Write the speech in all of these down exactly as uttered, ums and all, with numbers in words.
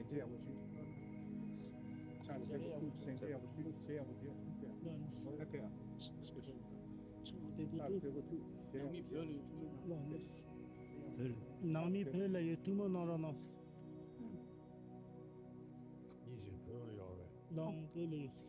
ཞལ་མཇལ་ཡག་པོ་ཞུ། ཆང་ཕེབས་པ་ཐུག་ཞལ་མཇལ་ཡག་པོ་ཞུ། ཞལ་ཡག་པོ་རྒྱག་ཐུག་ཕེབས། ལགས་ནི། ཨ་ཕེབས། ཆང་དེ་དུས་ཆང་ཕེབས་པ་ཐུག་ཞལ་ཡག་པོ་ནང་མི་བོད་ལ་ཡོད་ཐུག་མོ། ལགས་ནི། བོད་ནང་མི་བོད་ལ་ཡོད་ཐུག་མོ་གནང་རོགས་གནང་ཟེར། ཉིན་ཞིག་བོད་ལ་ཡོད་རེད། ལགས་བོད་ལ་ཡོད་ཟེར།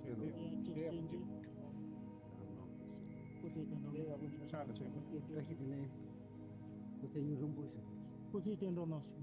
ཚེ་རིང་། སྐུ་ཚེ་བརྟན་པོ། ཕྱག་ལ་ཆེ། བཀྲ་ཤིས་བདེ་ལེགས། སྐུ་ཚེ་ཡུན་རིང་པོ་ཞིག་སྐུ་ཚེ་བརྟན་པོ་གནང་ཞུ།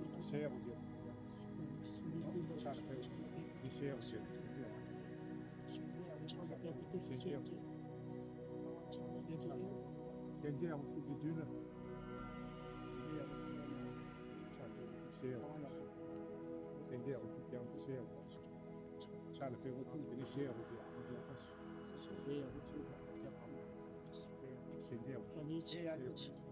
ཤེས་ཡག་ཅིག་ཤེས་ཡག་ཅིག་ཤེས་ཡག་ཅིག་ཤེས་ཡག་ཅིག་ཤེས་ཡག་ཅིག་ཤེས་ཡག་ཅིག་ཤེས་ཡག་ཅིག་ཤེས་ཡག་ཅིག་ཤེས་ཡག་ཅིག་ཤེས་ཡག་ཅིག་ཕྱག་ལ་ཕེབས་པ་ཐུགས་འདི་ནས་ཞེས་ཡག་པོ་བྱས་ཨ་མ་ཚོ་ཁ་ཤས་ཞེས་ཡག་པོ་བྱས་ཨ་མ་ཚོ་ཁ་ཤས་ཞེས་ཡག་པོ་བྱས་ཨ་མ་ཚོ་ཁ་ཤས།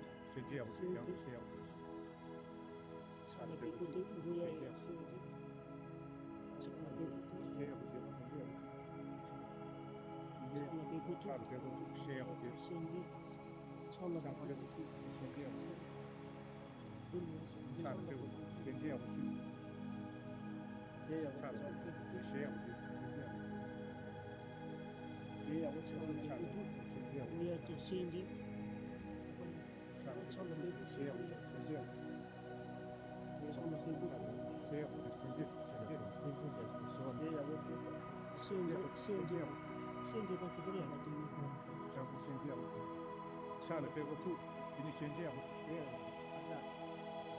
ཡག་པོ་ཞེ་ཡག་པོ་ཞེ་ཡག་པོ། ཕྱག་ལ་པད་ཚུགས་འདུག་འདུག་ཡག་ཡག་ཞེ་ཡག་པོ། ཕྱག་ལ་པད་ཚུགས་འདུག་ཞེ་ཡག་པོ་ཞེ་ཡག་པོ་ཞེ་ཡག་པོ། ཕྱག་ལ་པད་ཚུགས་འདུག་ཕྱག་ལ་པད་ཚུགས་འདུག་ཞེ་ཡག་པོ་ཞེ་ཡག་པོ། ཕྱག་ལ་པད་ཚུགས་འདུག་ཞེ་ཡག་པོ་ཞེ་ཡག་པོ། ཕྱག་ལ་པད་ཚུགས་འདུག་ཞེ་ཡག་པོ་ཞེ་ཡག་པོ། ཞེ་ཡག་པོ་ཞེ་ཡག་པོ་ཞེ་ཡག་པོ། ཞེ་ཡག་པོ་ཕྱག་ལ་པད་ཚུགས་འདུག་ཞེ་ཡག་པོ་ཞེ་ཡག་པོ། ཞེ་ཡག་པོ་ཞེ་ཡག་པོ། ཕྱག་ལ་པད་ཚུགས་འདུག་ཞེ་ཡག་པོ་ཞེ་ཡག་པོ། ཕྱག་ལ་པད་ཚུགས་འདུག་ཞེ་ཡག་པོ་ཞེ་ཡག་པོ། ཞེ་ཡག་པོ་ཞེ་ཡག་པོ། ཕྱག་ལ་པད་ཚུགས་འདུག་ཞེ་ཡག་པོ་ཞེ་ཡག་པོ། ཕྱག་ལ་པད་ཚུགས་འདུག་ཞེ་ཡག་པོ་ཞེ་ཡག་པོ། ཕྱག་ལ་པད་ཚུགས་འདུག་ཞེ་ཡག་པོ།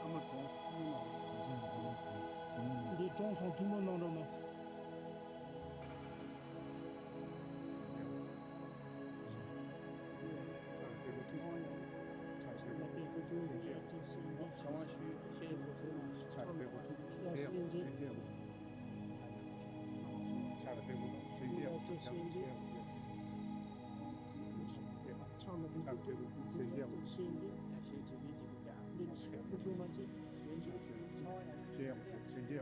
ཨ་མ་ཚོང་འདི་གྲོང་སོང་ཐུན་མོང་གནང་རོགས་གནང་། ཕྱག་ལ་པད་ཚུགས་འདུག་ཞེ་ཡག་པོ་ཞེ་ཡག་པོ། ཞེ་ཡག་པོ་ཞེ་ཡག་པོ།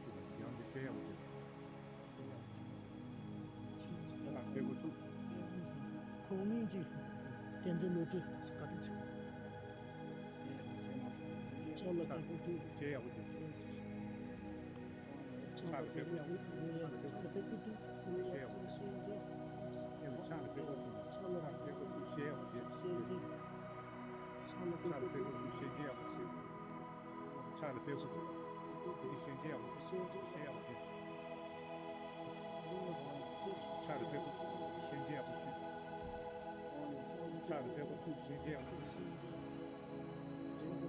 ཞུ་བ་ཡང་དེ་བཤད་ཡག་པོ་བྱེད། ཁོང་མིང་གཅིག་དེ་ཚོ་ལོ་ཀྲི། ཕྱག་ལ་ཕེབས་པོ་འདུག་ཤེས་ཡག་པོ་བྱེད། ཕྱག་ལ་ཕེབས་པོ་འདུག་ཤེས་ཡག་པོ་བྱེད། ཕྱག་ལ་ཕེབས་པོ་འདུག་ཤེས་ཡག་པོ་བྱེད། ཕྱག་ལ་ཕེབས་པོ་འདུག་ཤེས་ཡག་པོ་བྱེད། ཕྱག་ལ་ཕེབས་པོ་འདུག་ཤེས་ཡག་པོ་བྱེད། ཕྱག་ལ་ཕེབས་པོ་འདུག་ཤེས་ཡག་པོ་བྱེད། ཕྱག་ལ་ཕེབས་པོ་འདུག་ཤེས་ཡག་པོ་བྱེད། ཕྱག་ལ་ཕེབས་པོ་འདུག་ཤེས་ཡག་པོ་བྱེད། ཕྱག་ལ་ཕེབས་པོ་འདུག་ཤེས་ཡག་པོ་བྱེད།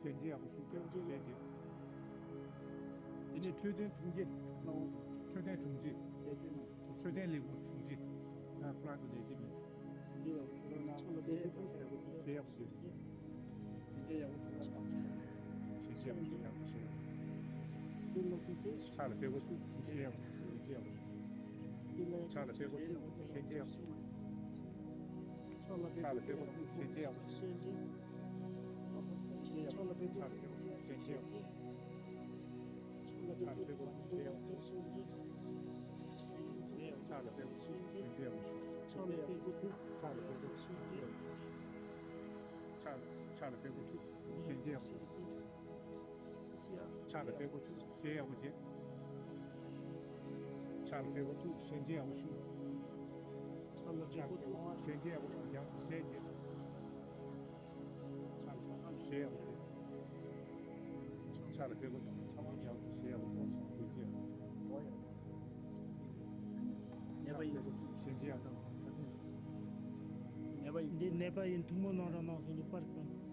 གཞན་བརྗེ་ཡག་པོ་ཞུ། གཞན་བརྗེ། དེ་ནས་འཕྲོད་བསྟེན་དྲུང་ཆེ། འཕྲོད་བསྟེན་དྲུང་ཆེ། འཕྲོད་བསྟེན་ལས་ཁུངས་དྲུང་ཆེ། ཨ། ཁོ་རང་ཚོ་ལས་བྱེད་མི། འདི་ཡག་པོ་ཞུ་རོགས་གནང་། ཚང་མ་བདེ་སྐྱིད་ཐོབ་བྱས་པོ། དེ་ཡག་པོ་ཞུ། དེ་ཡག་པོ་ཞུ་རོགས་གནང་། ཞེས་བྱས་པ་ཡག་པོ་ཞུ། འདི་ལོ་ཚོད་དེ། ཕྱག་ལ་ཕེབས་པ་ཐུགས་རྗེ་ཆེ། ཡག་པོ་ཞུ། རྗེས་ཡག་པོ་ཞུ། འདི་ལ་ཕྱག་ལ་ཕེབས་པ་ཐུགས་རྗེ་ཆེ། ཡག་པོ་ཞུ། ཕྱག་ལ་ཕྱག་ལ་ཕེབས་པ་ཐུགས་རྗེ་ཆེ། ཡག་པོ་ཞུ། ཕྱག་ལ་ཕེབས་པ་ཐུགས་རྗེ་ཆེ། ཡག་པོ་ཞུ། ཕྱག་ལ་ཕེབས་པ་ཐུགས་རྗེ་ཆེ། ཕྱག་ལ་ཕེབས་པ་ཐུགས་རྗེ་ཆེ། ཕྱག་ལ་ཕེབས་པ་ཐུགས་རྗེ་ཆེ། ཡག་པོ་ཞུ། ཕྱག་ལ་ཕེབས་པ་ཐུགས། ཕྱག་ལ་ཕེབས་པ་ཐུགས་རྗེ་ཆེ། ཡག་པོ་ཞུ། ཕྱག་ལ་ཕྱག་ལ་ཕེབས་པ་ཐུགས་རྗེ་ཆེ། ཡག་པོ་ཞུ། ཕྱག་ལ་ཕེབས་པ་ཐུགས་རྗེ་ཆེ། ཡག་པོ་བྱེད། ཕྱག་ལ་ཕེབས་པ་ཐུགས་རྗེ་ཆེ། ཡག་པོ་ཞུ། ཕྱག་ལ་ཕེབས་པ་ཐུགས་རྗེ་ཆེ། ཡག་པོ་ཞུ། ཡག་པོ་བྱེད། ཕྱག་ལ་ཕེབས་པ་ཐུགས་རྗེ་ཆེ། ཡག་པོ་བྱེད། ཕྱག་ལ་ཕེབས་པ་ཐུགས་རྗེ་ཆེ། ཡག་པོ་བྱེད། ཡག་པོ་བྱེད། ནད་པ་ཡིན། ཕྱག་ལ་ཕེབས་པ་ཐུགས་རྗེ་ཆེ། ཡག་པོ་བྱེད། ནད་པ་ཡིན། འདི་ནད་པ་ཡིན། ཐུགས་སྨོན་གནང་རོགས་གནང་སོང་། འདི་པར་བཏང་།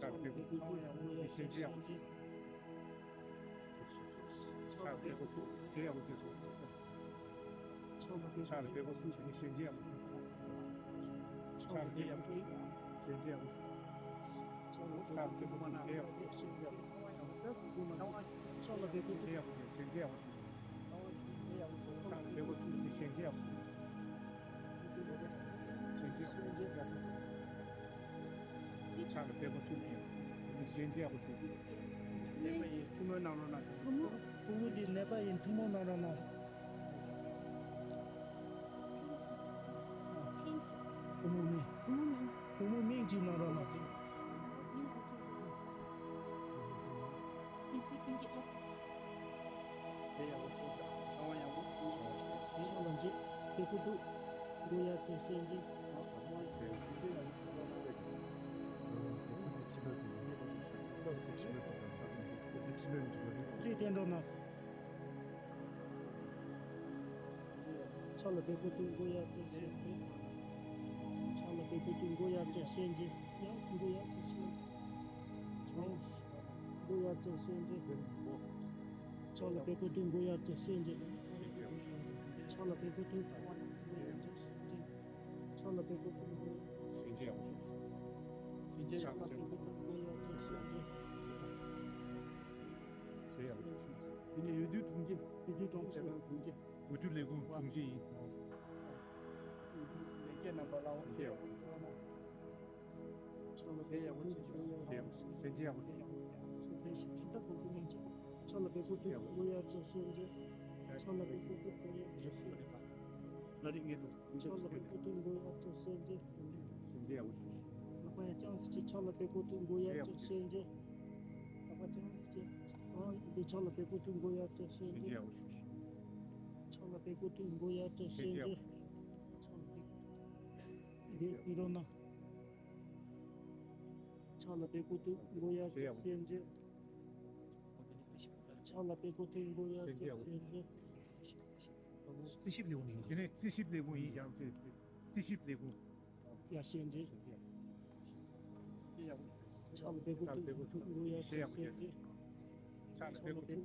ཕྱག་ ཕྲག་དཔེ་ཀོ་ཐུག་ནི་ཤན་འབྱེད་ཡག་པོ་བྱེད། ཕྲག་དཔེ་ཀོ་ཐུག་ཤན་ཡག་པོ་བྱེད་སོང་། ཕྲག་དཔེ་ཀོ་ཐུག་ནི་ཤན་འབྱེད་ཡག་པོ་བྱེད། ཕྲག་དཔེ་ཀོ་ཐུག་ཤན་འབྱེད་ཡག་པོ་བྱེད། ཕྲག་དཔེ་ཀོ་ཐུག་ཤན་ཡག་པོ་བྱེད། ཤན་ཡག་པོ་བྱེད། ཤན་འབྱེད་ཡག་པོ་བྱེད། ཕྲག་དཔེ་ཀོ་ཐུག་ནི་ཤན་འབྱེད་ཡག་པོ་བྱེད། ཕྲག་དཔེ་ཀོ་ཐུག་ནི་ཤན་འབྱེད་ཡག་པོ་བྱེད། ནད་པ་ཡིན། ཐུགས་སྨོན་གནང་རོགས་གནང་། བུ་མོ་འདི་ནད་པ་ཡིན། ཐུགས་སྨོན་གནང་རོགས་གནང་། བུ་མོ་མིང་། བུ་མོ་མིང་ཅིག་གནང་རོགས་གནང་། ལ་འཇིགས་དེ་ཀོ་ཐུག་མགོ་ཡར་བཅད་ཤན་འབྱེད། རྩིས་བསྟན་རོགས་གནང་། ཕྱག་ལ་དཔེ་ཀོ་ཐུག་མགོ་ཡར་བཅད་ཤན་འབྱེད། ཕྱག་ལ་དཔེ་ཀོ་ཐུག་མགོ་ཡར་བཅད་ཤན་འབྱེད། ཡང་མགོ་ཡར་བཅད་ཤན་འབྱེད། མགོ་ཡར་བཅད་ཤན་འབྱེད། ཕྱག་ལ་དཔེ་ཀོ་ཐུག་མགོ་ཡར་བཅད་ཤན་འབྱེད། ཕྱག་ལ་དཔེ་ཀོ་ཐུག་མགོ་ཡར་བཅད་ཤན་འབྱེད། ཕྱག་ལ་དཔེ་ཀོ་ཐུག་མགོ་ཡར་བཅད་ཤན་འབྱེད། ཕྱག་ལ་དཔེ་ཀོ་ཐུག་མགོ་ཡར་བཅད་ཤན་འབྱེད། དེ་ནས་འོས་བསྡུའི་དྲུང་ཆེ། འོས་བསྡུའི་དྲུང་ཆེ། འོས་བསྡུ་ལས་ཁུངས་དྲུང་ཆེ་ཡིན། ལས་བྱེད་རྣམ་པ་ལ་དབང་ཆེ་ཡོད། ཕྱག་ལ་དཔེ་ཡག་པོ་བྱེད་ཤོག་ཞལ་ཞལ་ལྕེ་ཡག་པོ་བྱེད། ཕྱག་ལ་དཔེ་ཀོ་ཐུག་མགོ་ཡར་བཅད་ཤན་འབྱེད། ཕྱག་ལ་དཔེ་ཀོ་ཐུག་མགོ་ཡར་བཅད་ཤན་འབྱེད། ལ་རིག་ངེས་འགྲོ། ཕྱག་ལ་དཔེ་ཀོ་ཐུག་མགོ་ཡར་བཅད་ཤན་འབྱེད། ཞལ་ལྕེ་ཡག་པོ་བྱེད། ལག་པ་ཡར་བརྐྱངས་བྱས། ཕྱག་ལ་དཔེ་ཀོ་ཐུག་མགོ་ཡར་བཅད་ཤན་འབྱེད། ལག་པ་བརྐྱངས་བྱས། ཨ་འདི་ཕྱག་ལ་དཔེ་ཀོ་ཐུག་མགོ་ཡར་བཅད་ཤན་འབྱེད། ཕྱག་ལ་དཔེ་ཀོ་ཐུག་མགོ་ཡར་བཅད་ཤན་འབྱེད། ཕྱག་ལ་དཔེ་ཀོ་ཐུག་འདི་གཟིགས་རོགས་གནང་། ཕྱག་ལ་དཔེ་ཀོ་ཐུག་མགོ་ཡར་བཅད་ཤན་འབྱེད། ཕྱག་ལ་དཔེ་ཀོ་ཐུག་མགོ་ཡར་བཅད་ཤན་འབྱེད། རྩིས་ཞིབ་ལས་ཁུངས་ནས་ཡིན། དེ་ནས་རྩིས་ཞིབ་ལས་ཁུངས་ཡིན། ཡང་རྩིས་རྩིས་ཞིབ་ལས་ཁུངས། ཡར་ཤན་འབྱེད། ཕྱག་ལ་དཔེ་ཀོ་ཐུག་མགོ་ཡར་བཅད་ཤན་འབྱེད། ཕྱག་ལ་དཔེ་ཀོ་ཐུག་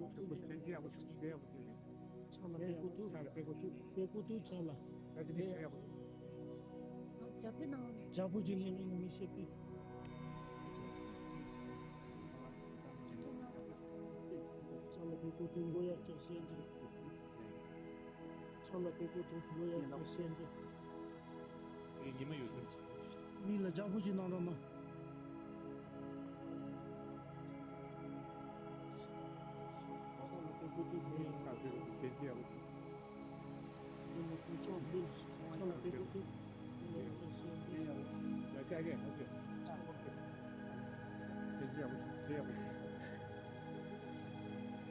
ཕྱག་ལ་དཔེ་ཀོ་ཐུག་ཕྱག་ལ་དཔེ་ཀོ་ཐུག་དཔེ་ཀོ་ཐུག་ཕྱག་ལ། ད་དེ་ནས་ཞལ་ཡག་པོ། ཇ་ཕུད་ནང་ནས། ཇ་ཕུད་ཅིག་ལེན་ནས་མི་ཤེས་པས། ཕྱག་ལ་དཔེ་ཀོ་ཐུག་མགོ་ཡར་བཅད་ཤན་འབྱེད། ཕྱག་ལ་དཔེ་ཀོ་ཐུག་མགོ་ཡར་བཅད་ཤན་འབྱེད། ངའི་ཉི་མ་ཡོད་ཟེར། མི་ལ་ཇ་ཕུད་ཅིག་གནང་རོགས་གནང་། ཕྱག་ལ་དཔེ་ཀོ་ཐུག་མགོ་ཡར་བཅད་ཤན་འབྱེད། ཕྱག་ལ་དཔེ་ཀོ་ཐུག་མགོ་ཡར་བཅད་ཤན་འབྱེད། ཕྱག་ལ་དཔེ་ཀོ་ཐུག་མགོ་ཡར་བཅད་ཤན་འབྱེད།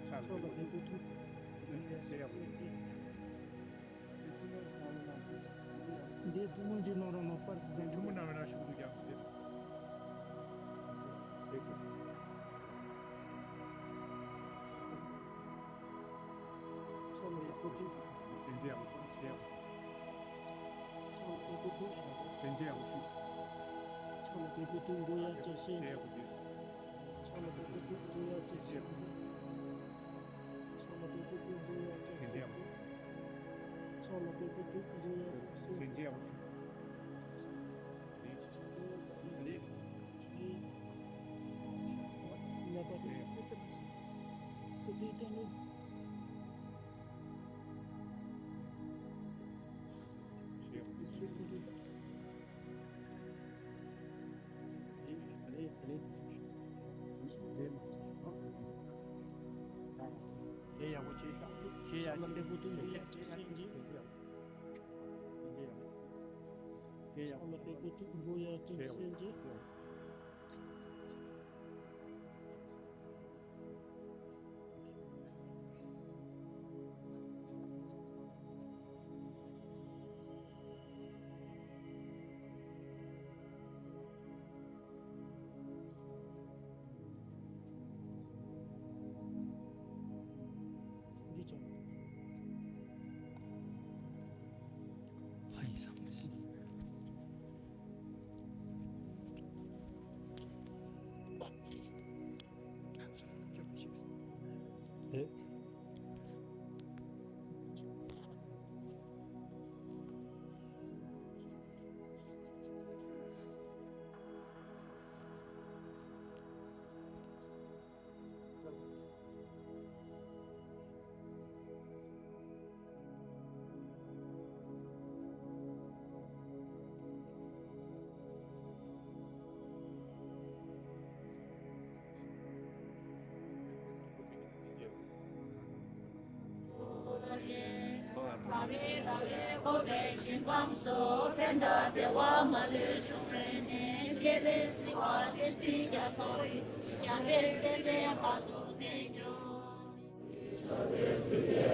ཕྱག་ལ་དཔེ་ཀོ་ཐུག་མགོ་ཡར་བཅད་ཤན་འབྱེད། འདི་ཐུགས་སྨོན་གནང་རོགས་གནང་། པར་འདི་ཐུགས་སྨོན་གནང་རོགས་གནང་། པར་འདི་ཐུགས་སྨོན་གནང་བའི་ནང་ཞུགས་འདུག་ཀྱང་། ཕྱག་ལ་དཔེ་ཀོ་ཐུག་ཕྱག་ལ་དཔེ་ཀོ་ཐུག་མགོ་ཡར་བཅད་ཤན་འབྱེད། ཕྱག་ལ་དཔེ་ཀོ་ཐུག་ཕྱག་ལ་དཔེ་ཀོ་ཐུག་མགོ་ཡར་བཅད་ཤན་འབྱེད། ཕྱག་ལ་དཔེ་ཀོ་ཐུག་མགོ་ཡར་བཅད་ཤན་འབྱེད། ཕྱག་ལ་དཔེ་ཀོ་ཐུག་མགོ་ཡར་བཅད་ཤན་འབྱེད། ཕྱག་ལ་དཔེ་ཀོ་ཐུག་མགོ་ཡར་བཅད་ཤན་འབྱེད། ནད་པ་དེ་སྐུ་ཚེ་བརྟན་ལུགས། དེ་ཡག་པོ་བྱས་ཤག་དེ་ཡག་ལ་དཔེ་ཀོ་ཐུག་མགོ་ཡར་བཅད་ཤན་འབྱེད། དེ་ཡག་ཕྱག་ལ་དཔེ་ཀོ་ཐུག་མགོ་ཡར་བཅད་ཤན་འབྱེད། འདི་ཅང་ཧ་ཡིན་བསམ་ཚེ། ཐོབ་པའི་ཞིང་ཁམས་སུ་ཕན་དང་བདེ་བ་མ་ལུས་འབྱུང་བའི་གནས། སྤྱན་རས་གཟིགས་དབང་བསྟན་འཛིན་རྒྱ་མཚོ་ཡི། ཞབས་པད་སྲིད་མཐའི་བར་དུ་བརྟན་གྱུར་ཅིག།